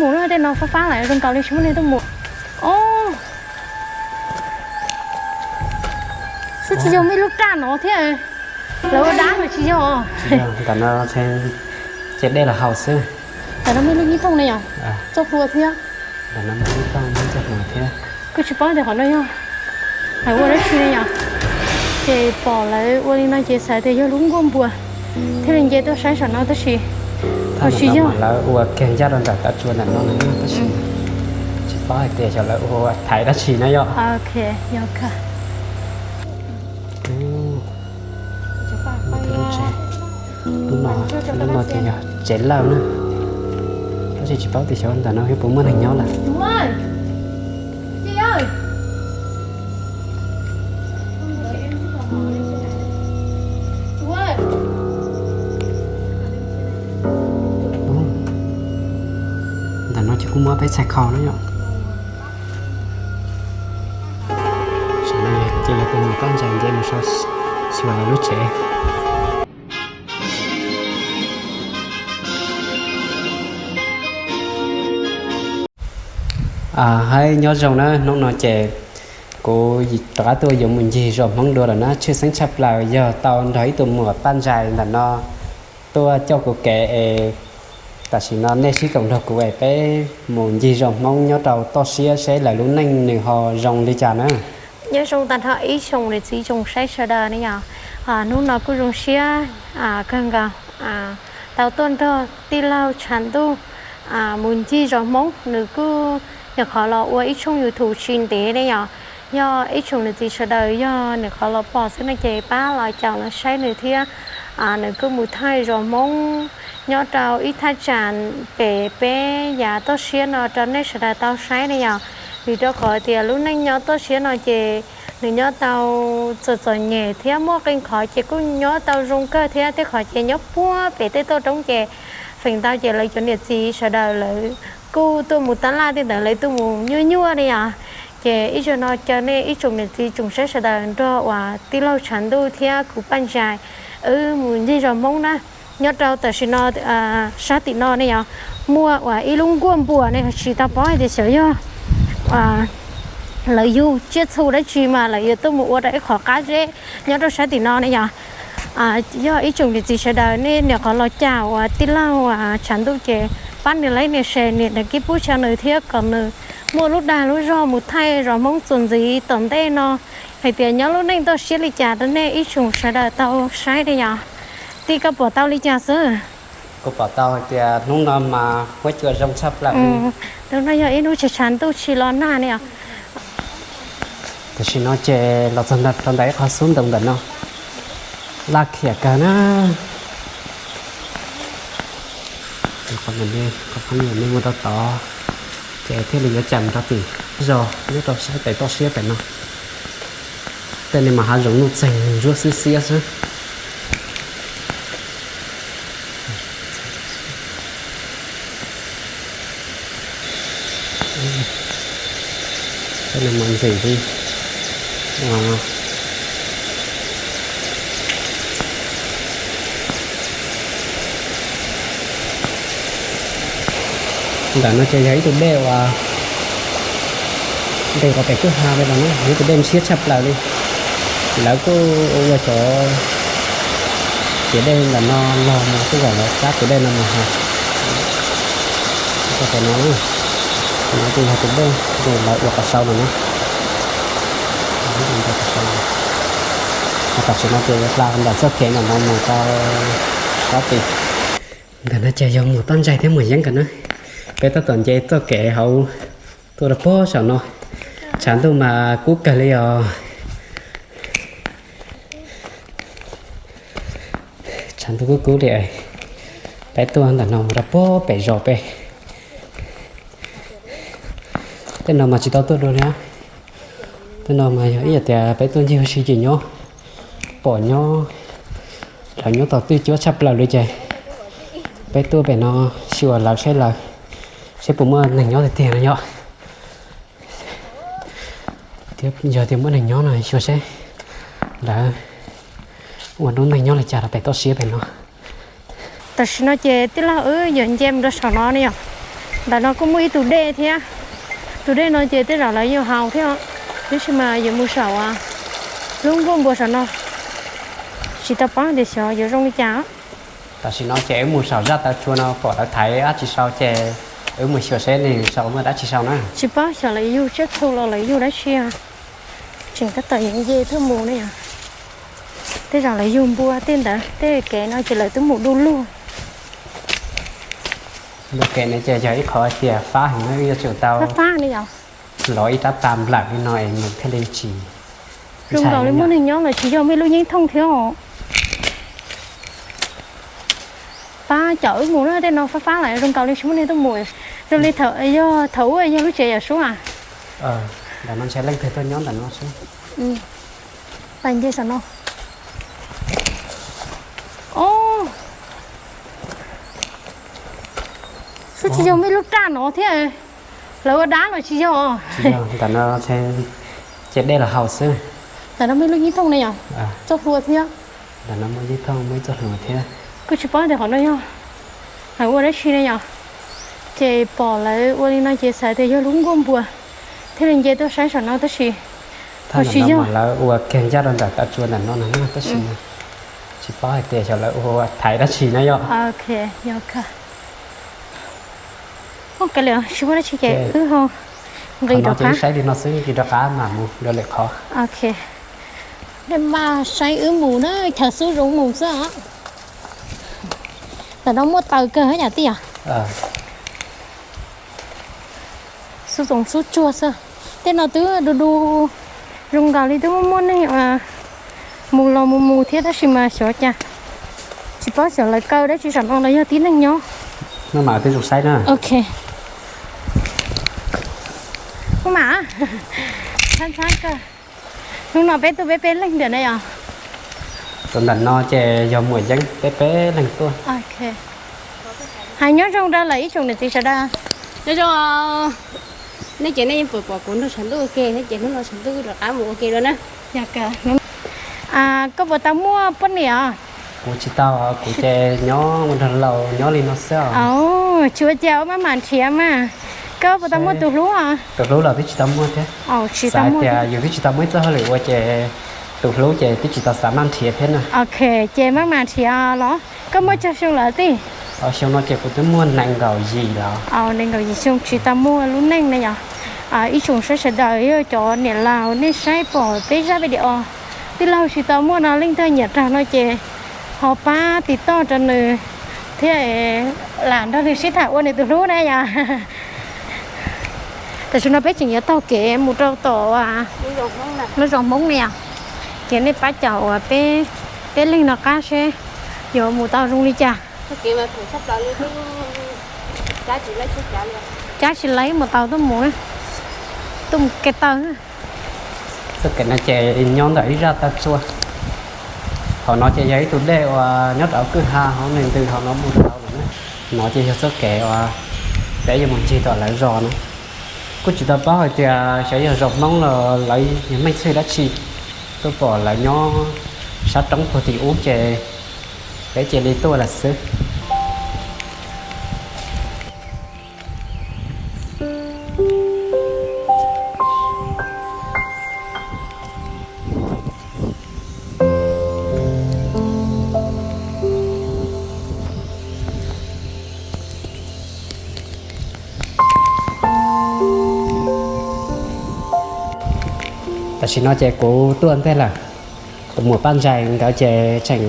Mus no tej no fab fab lawm zoo nkaus li tsis muaj neeg tuaj mus. Os, xwb tsis yog muaj ib lub raj no thiab. Lawv ua dab mas tsis yog. Tsis yog, ntawm no ces dej los haus xwb. Ntawm no muaj lub nyuag thooj ne yom, txoj hlua thiab. Ntawm no muaj lub thooj, muaj txoj hlua thiab. Kuj tsis paub tias qhov no yog, hais ua dab tsi ne yom. Ces pom lawv ua li no ces xav tias yog lub nkuaj npua thiaj li nce tuaj saib saum no tab sis ho tsis yog. Lawv ua kiag ncaj rau ntawm tav tsua ntawm no no tab sis tsis paub hais tias xyov lawv ua thaiv dab tsi na yom. Lub no, lub no ces yog tsev lawj na, tab sis tsis paub tias xyov ntawm no puas muaj neeg nyob lawm. Ntawm no ces kuj muaj peb txhais khau na yom. Ces yog tus mus pab ntsa nce mus so xyuas lawv lub tsev. Hais nyob zoo na, hnub no ces kuv rov qab tuaj yuav mus ncig zos Hmoob dua lawm na, tshwj xeeb tshaj plaws yog tau nrog ib tug muam paj ntsais ntawm no tuaj coj kuv kev es tam sim no nej sib koom nrog kuv es peb mus ncig zos Hmoob nyob rau toj siab seb lawv lub neej nws ho zoo li cas na. Nyob zoo tag nrho ib tsoom niam txiv tsoom saib sawv daws ne yom. Hnub no kuj zoo siab kawg nkaus tau tuaj nrog tij laug Tshav Ntuj mus ncig zos Hmoob, nws kuj nyuam qhuav los ua ib tshooj YouTube tsis ntev ne yom. Yog ib tsoom niam txiv sawv daws yog nyuam qhuav los pom xwb no ces pab los caum los saib nws thiab. Nws kuj mus thaij zos Hmoob nyob rau ib thaj tsam pem peb yav toj siab no rau nej sawv daws tau saib ne yom. Vim rau qhov tias lub neej nyob toj siab no ces nws nyob tau txom txom nyem thiab muaj qee qhov ces kuj nyob tau zoo kawg thiab, tej qhov ces nyob puag pem tej toj roob ces feem ntau ces lawv cov niam txiv sawv daws lawv kuj tuaj mus tab laj tej ntawd lawv tuaj mus nyuaj nyuaj ne yom. Ces ib zaug no caw nej ib tsoom niam txiv tsoom saib sawv daws nrog uas tij laug Tshav Ntuj thiab kuv paj ntsais wb mus ncig zos Hmoob na. Nyob rau tam sim no sab tim no ne yom, muaj uas ib lub nkuaj npua ne, tsis tau paub hais tias xyov yog lawv yug tsiaj txhu dab tsi mas lawv yuav tuaj mus ua rau ib qhov qab zeb nyob rau sab tim no ne yom. Yog ib tsoom niam txiv sawv daws nej nyuam qhuav los caum uas tij laug Tshav Ntuj ces pab nias like nias share nias đăng ký pub rau nws thiab kom nws muaj lub dag lub zog mus thaij zos Hmoob txuas ntxiv tom ntej no hais tias nyob lub neej toj siab li cas rau nej ib tsoom sawv daws tau saib ne yom. Tij, koj pom tau li cas xwb? Kuv pom tau hais tias hnub no mas huab cua zoo tshaj plaws li. Hnub no yog ib hnub tshav tshav ntuj tsis los nag ne os. Tam sim no ces los txog rau ntawm ib qho xub ntoos ntawm no, laj khiam kawg na. Qhov ntawm no, qhov phooj ywg nej mus rau tod ces thiaj li yuav cam rau tim zos nyob rau sab pem toj siab pem no. Tej no mas hav zoov nuj txeeg ntsuab xiab xiab xwb. Tej no mas ntxim li. Ntawm no ces yog ib tug dej uas nqes qhov pem kwj ha pem no na, yog ib tug dej ntshiab tshaj plaws li. Lawv kuj ua cov ciav dej ntawm no los mus kuj kom lawv kab tus dej no mus hauv pem no na. No ces yog tus dej uas lawv ua qhov sau ntawm no. Tam sim no ces hla ntawm txoj kev ntawm no mus rau sab tid. Ntawm no ces yog muam Paj Ntsais thiab muam Yeeb nkawd na. Peb tab tom nce txoj kev hauv tuaj rau puag saum no. Tshav ntuj mas kub kawg li os. Tshav ntuj kub kub li. Peb tuaj ntawm no mus rau puag pem zos peb. Tej no mas tsis tau tuaj dua li. Tej no mas yog ib yam tias peb tuaj ncig ua si ces nyob, pom nyob, lawv nyob tau twj cuab tshaj plaws li ces peb tuaj pem no xyuas lawv seb lawv, seb puas muaj neeg nyob tiag tiag no yom. Thiab yog tias muaj neeg nyob no xyuas seb lawv ua lub neej nyob li cas rau pem toj siab pem no. Tam sim no ces tij laug wb yuav nce mus rau saum no ne yom. Ntawm no kuj muaj ib tug dej thiab. Tus dej no ces tej zaum lawv yuav haus thiab, tab sis mas yuav mus saum lub nkuaj npua saum no, tsis tau paub tias xyov yuav zoo li cas. Tam sim no ces wb mus saum zaj taw tsua no pom lawv thaiv dab tsi sau ces wb mus xyuas seb nws sau muaj dab tsi sau na. Tsis paub xyov lawv yug tsiaj txhu los lawv yug dab tsi, tseem tab tom yuav nce tuaj mus ne yom. Tej zaum lawv yug npua tej ntawd, tej kev no ces lawv twb mus du lug. Lub kev no ces yog ib qho tias fab heev, yuav tsum tau fab fab ne yom, lov ib rab pas nplawm li no es nws thiaj li tsis. Zoo nkaus li muaj neeg nyob los tsis yog, muaj ib lub yeeb thooj thiab os. Pab caum wb mus na, tej no fab fab lawm zoo nkaus li tsis muaj neeg tuaj mus. Zoo li yog thaum ub yog lub tsev yawm suab a. Ntawm no ntshe leej twg tuaj nyob ntawm no xwb. Pais nce saum no. Suab tsis yog muaj ib lub raj no thiab, lawv ua dab los tsis yog. Ntawm no ces dej los haus xwb. Ntawm no muaj ib lub yeeb thooj ne yom, txoj hlua thiab. Ntawm no muaj yeeb thooj muaj ib txoj hlua thiab. Kuj tsis paub tias qhov no yog hais ua dab tsi ne yom. Ces pom lawv ua li no ces xav tias yog lub nkuaj npua thiaj li nce tuaj saib saum no tab sis tsis yog. Lawv ua kiag ncaj rau ntawm taw tsua ntawm no no tab sis tsis paub hais tias xyov lawv ua thaiv dab tsi na yom. Tsis muaj dab tsi ces wb ho nqis rov qab, saib li no xwb nqis rov qab mam mus dua lwm qhov. Nej maj saib wb mus na, chaw xub zoo mus xwb os. Ntawm no muaj taws kawg yom tij yom. Xub tsoom xub tsuag xwb. Tej no twb du du, zoo nkaus li twb muaj muaj neeg mus los mus mus thiab tab sis mas xyov cas, tsis paub xyov lawv kaw dab tsi saum no los yog tib neeg nyob. Maj mam twb zoo saib na. Ok. Maj mam, txhab txhab kawg. Hnub no peb tuaj peb peb leeg ntawm ne yom. Tus ntawm no ces yog muam Yeeb, peb peb leeg tuaj. Hais nyob zoo rau lawm ib tsoom niam txiv sawv daws. Nyob zoo. Nej ces nej yeej pom pom kuv nrog tshav ntuj ua ke thiab ces hnub no tshav ntuj rov qab mus ua ke dua na. Koj puas tau muaj poj niam? Kuv tsis tau, kuv ces nyob ua nraug laus nyob li no xwb. Tsis ua cas, ua maj mam nrhiav mas. Koj puas tau muaj tus hlub? Tus hlub los twb tsis tau muaj thiab. Xav tias yus twb tsis tau muaj ib txoj hauj lwm ua ces tus hlub ces twb tsis tau xav maj nrhiav thiab na. Ok, ces maj mam nrhiav los. Koj muaj tsawg xyoo lawm tij? Xyoo no ces kuv twb muaj nees nkaum yim los. Nees nkaum yim xyoo tsis tau muaj lub neej ne yom. Ib tsoom saib sawv daws, cov niam laus nej saib pom peb zaj video, tij laug tsis tau muaj no leej twg nyiam raug no ces ho pab tiv toj rau nws thiab lam nrog nws sib tham ua nws tus hlub na yom. Tam sim no peb tseem yuav taug kev mus rau tom lub zos Hmoob ne yom. Ces nej pab caum uas peb, peb leeg no qab seb yuav mus tau zoo li cas. Cab tsis laib mus tau tuaj mus, tuaj mus kev taw. Txoj kev no ces nyob ntawm ib zaj taw tsua. Hauv no ces yog ib tug dej uas nyob rau kwj ha hauv, nws ntws hauv no mus rau hauv no. No ces yog txoj kev uas peb yuav mus ncig tom lawv zos na. Kuj tsis tau paub hais tias xyov yog zos Hmoob los lawv yog meej txhij dab tsi. Tuaj pom lawv nyob sab roob puag tim ub ces peb cia li tuaj lawm xwb. Tam sim no ces kuv tuaj ntej lawm. Tus muam Paj Ntsais nkawd ces tseem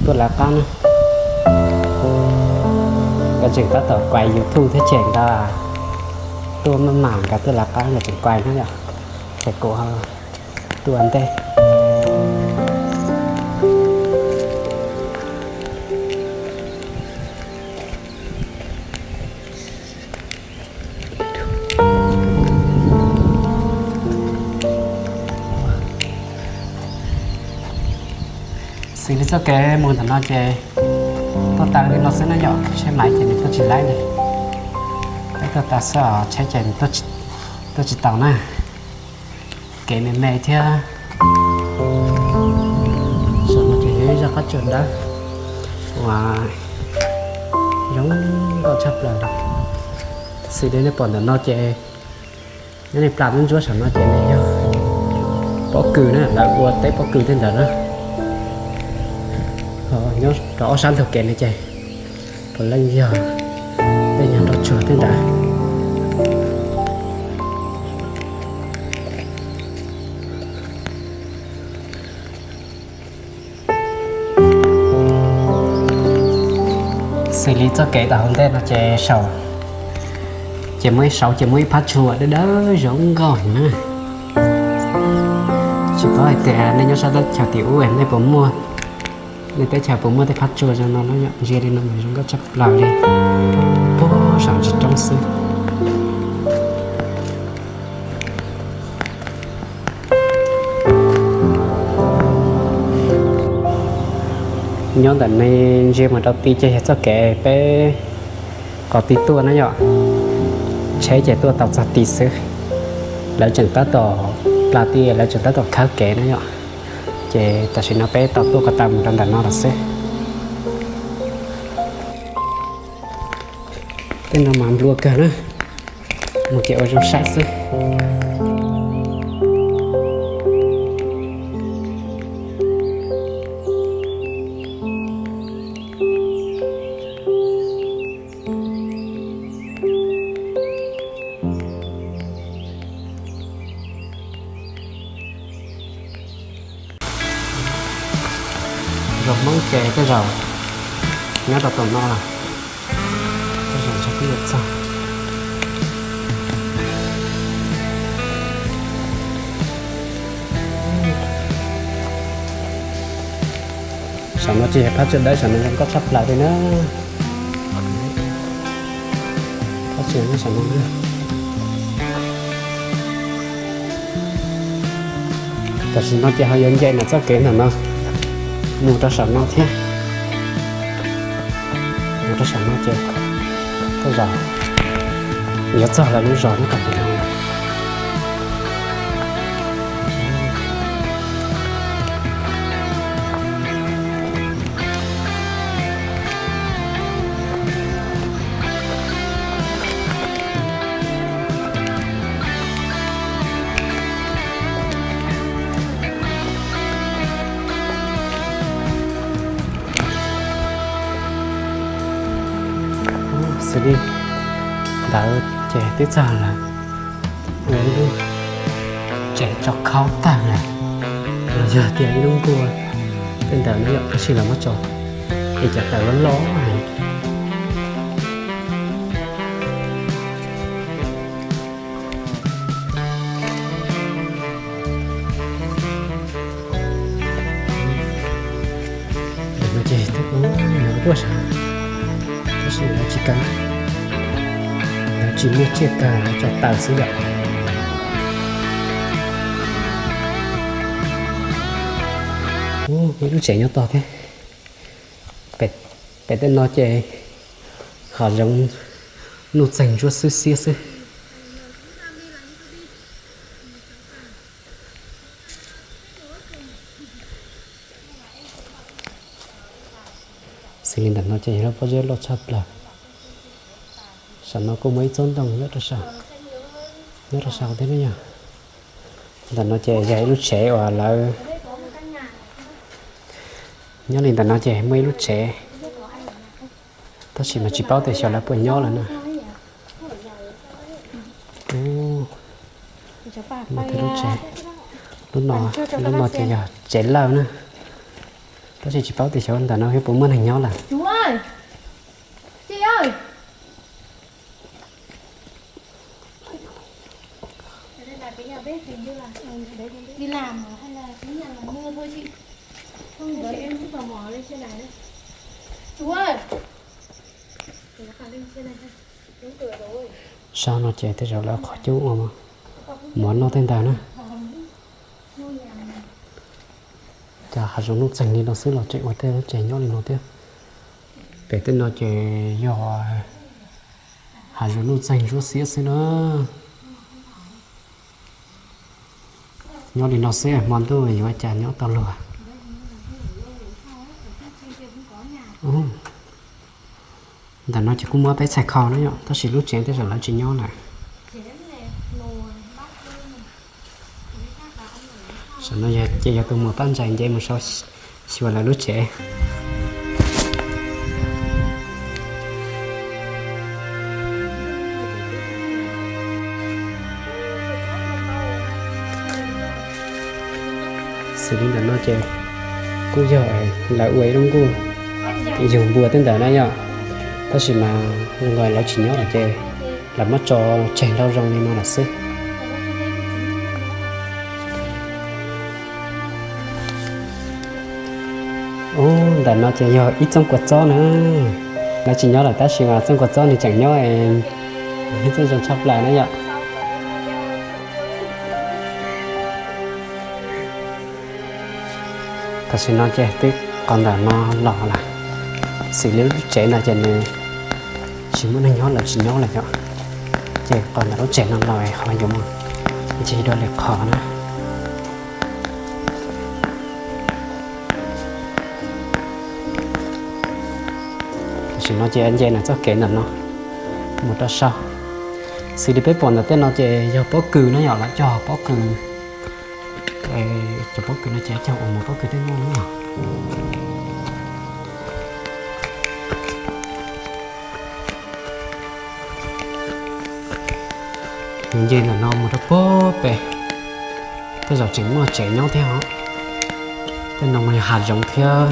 tuaj lawv qab na. Nkawd tseem tab tom kuav YouTube thiab ces nkawd tuaj maj mam nkawd tuaj lawv qab nkawd tseem kuav na yom. Ces kuv tuaj ntej. Xws li txoj kev mus ntawm no ces tuaj taw li no xwb na yom, tsheb maiv ces nws tuaj tsis laib li. Peb tuaj taw xwb os, tsheb ces nws tuaj tsis tau na. Kev me me thiab. Saum no ces yog ib zaj qab tsuas dawb uas zoo nkauj tshaj plaws. Xws li nej pom ntawm no ces nyob li plas ntsuab ntsuab saum no ces nws yog pob kws na, lawv ua teb pob kws tej ntawd na. Ho nyob rau ob sab ntug kev no ces puav leej yog tej nyuag nroj tsuag tej ntawd. Xws li txoj kev tom hauv ntej no ces saum, ces muaj ib saum ces muaj ib phab tsua dawb dawb zoo nkauj heev na. Tsis paub hais tias nej nyob sab teb chaws tim ub nej puas muaj, nej teb chaws puas muaj tej phab tsua zoo no na yom. Ntsia li no mas zoo nkauj tshaj plaws li. Puag saum ntsis roob xwb. Nyob ntawm no ntsia mus rau tid ces yog txoj kev peb qhov tid tuaj na yom. Tsheb ces tuaj tau txog tid xwb. Lawv tseem tab tom plas tid, lawv tseem tab tom khawb kev na yom. Ces tam sim no peb tau tuaj ko taw mus rau ntawm no lawm xwb. Tej no mas nplua kawg na, mus ces ua zoo saib xwb. Zos Hmoob ces tej zaum nyob rau tom no, tej zaum ntshe twb yuav txog. Saum no ces yog phab tsua dawb, saum no zoo nkauj tshaj plaws li na. Phab tsua nyob saum no na. Tam sim no ces ho yuav nce ntawm txoj kev ntawm no mus rau saum no thiab. Mus rau saum no ces tej zaum yuav txog lawv lub zos nyob tom tim no. Xws li ntawd ces twb txog lawm. Ua ib lub tsev tso khaub tag lawm, los yog tias ib lub nkuaj tej ntawd no yom, tab sis los muab tso li cov taws loj loj heev. Ntawm no ces twb ua nkuaj sav, tab sis lawv tsis kaw, lawv tsis muaj tsiaj kaw, lawv tso taws xwb yom. Ua ib lub tsev nyob tod thiab. Pem tej no ces hav zoov nuj txeeg ntsuab xwb xiab xwb. Xws li ntawm no ces yog lub pob zeb loj tshaj plaws. Saum no kuj muaj ib tsob ntoo nyob rau saum, nyob rau saum thiab ne yog. Ntawm no ces yog ib lub tsev uas lawv, nyob li ntawm no ces muaj ib lub tsev, tab sis mas tsis paub tias xyov lawv puas nyob lawm na. Ub, lub tsev, lub no, lub no ces yog tsev lawj na, tab sis tsis paub tias xyov ntawm no puas muaj neeg nyob lawm. Sab no ces tej zaum lawv qhov cub ua mov noj tej ntawd na. Cas hav zoov nuj txeeg li no xwb los tseem ua tej lub tsev nyob li no thiab. Pem tej no ces yog hav zoov nuj txeeg ntsuab xiab xwb na. Nyob li no xwb hmo ntuj yuav cas nyob tau luag. Ntawm no ces kuj muaj peb txhais kho na yom, tab sis lub tsev tej zaum lawv tsis nyob lawm. Tam sim no ces yog tus muam Paj Ntsais nce mus saib xyuas lawv lub tsev. Xws li ntawm no ces kuj yog lawv ua ib lub nkuj yug npua tej ntawd na yom, tab sis mas zoo nkaus lawv tsis nyob lawm ces lawv muab tso tseg nrau zoo li no lawm xwb. Ub, ntawm no ces yog ib txooj kua txob na. Lawv tsis nyob lawm tab sis mas txooj kua txob nws tseem nyob, txooj zoo tshaj plaws na yom. Tam sim no ces twb qhov ntawm no los lawm, xws li lub tsev no ces nws tsis muaj neeg nyob lawm, tsis nyob lawm yom. Ces qhov ntawm lub tsev no los ho yuav mus ncig dua lwm qhov na. Tam sim no ces nce ntawm txoj kev ntawm no mus rau saum. Xws li peb pom ntawm tej no ces yog pob kws na yom, lawv cog pob kws. Cov pob kws no ces cog ua mus pob kws tej no na. Nce ntawm no mus rau puag pem, tej zaum tseem muaj tsev nyob thiab os. Tej no mas yog hav zoov thiab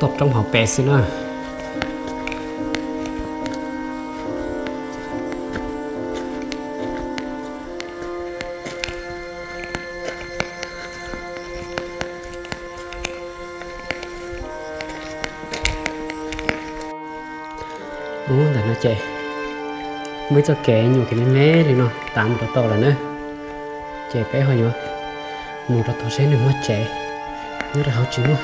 toj roob hauv pes xwb na. Ub, ntawm no ces muaj ib txoj kev nyuam kev me me li no tav mus rau tod lawm na. Ces peb ho yuav mus rau tod seb nws muaj tsev nyob rau hauv tsis muaj.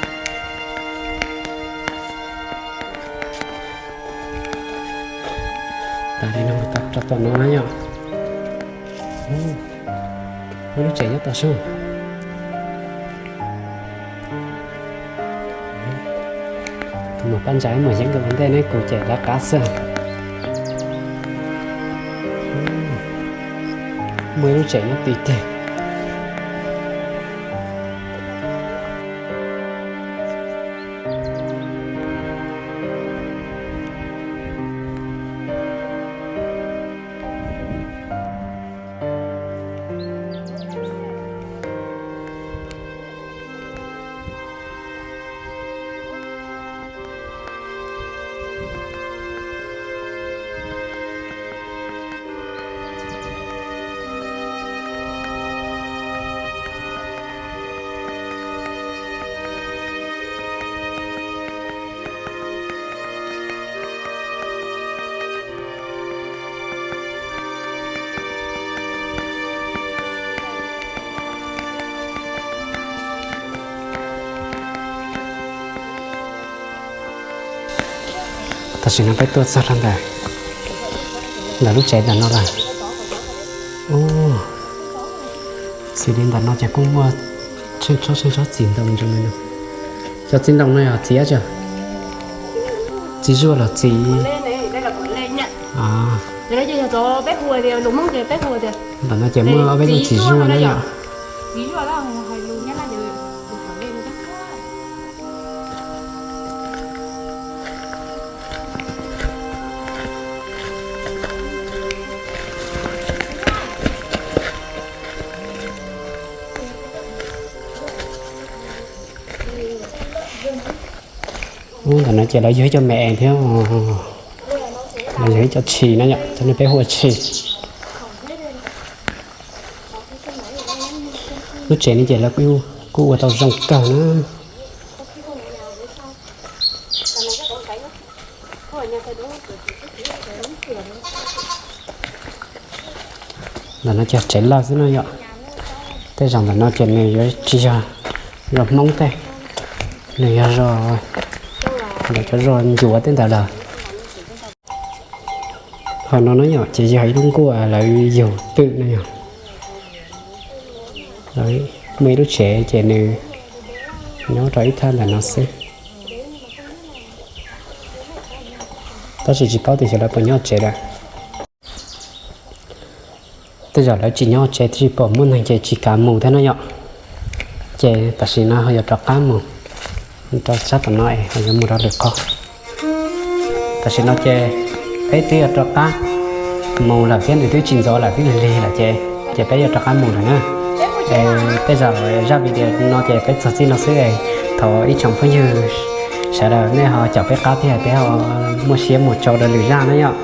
Tav li no mus rau tom no na yom. Muaj lub tsev nyob tom sub. Tus muam Paj Ntsais muaj yeeb nkawd ua ntej ne, kuv ces lawv qab xwb. Muaj ib lub tsev nyob tim tiag. Tam sim no peb tuaj txog rau ntawm, ntawm lub tsev ntawm no lawm. Xws li ntawm no ces kuj muaj tsheej tsob tsheej tsob txiv ntoo zoo li no. Cov txiv ntoo no yog txiv dab tsi? Txiv zuaj los txiv? Ntawm no ces muaj ob peb leej txiv zuaj na yom. Ub, ntawm no ces lawv yug ib co me es thiab, lawv yug ib co tshis na yom, cov no peb hu ua tshis. Lub tsev no ces lawv kuj ua tau zoo kawg na. Ntawm no ces tsev lawj xwb no yom. Tej zaum ntawm no ces nws yuav tsis yog zos Hmoob tej, nws yog zos, ntawm cov zos ncuav tej ntawd lawm. Qhov no no yom ces yog ib lub nkuaj lawv yug twm no yom. Muaj ib lub tsev ces nws nyob rau ib thaj ntawm no xwb. Tab sis tsis paub tias xyov lawv puas nyob tsev lawm. Tej zaum lawv tsis nyob tsev, twb tsis pom muaj neeg ces tsis kam mus thiab no yom. Ces tam sim no ho yuav rov qab mus rau sab tom no es ho yuav mus rau lwm qhov. Tam sim no ces peb twb yuav rov qab mus lawm thiab, nws twb tsis ntxov lawm, twb lig lig lawm ces, ces peb yuav rov qab mus lawm na. Tej zaum zaj video no ces peb txog txij no xwb es thov ib tsoom phooj ywg sawv daws nej ho caum peb qab thiab, peb ho muaj siab mus tso rau lwm zaj na yom.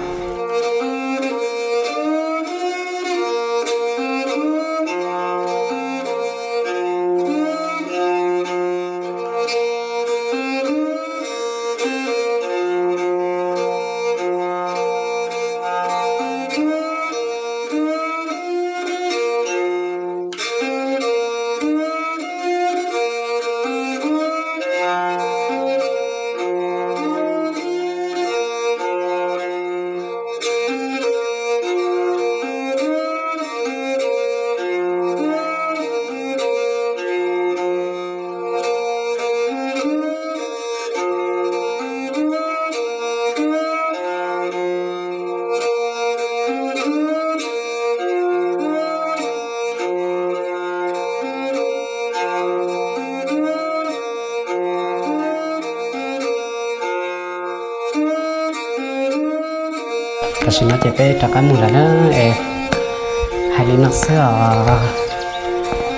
Tam sim no ces peb rov qab mus lawm na es, hais li no xwb os.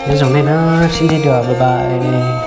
Nyob zoo nej na, sib ntsib dua, bye bye.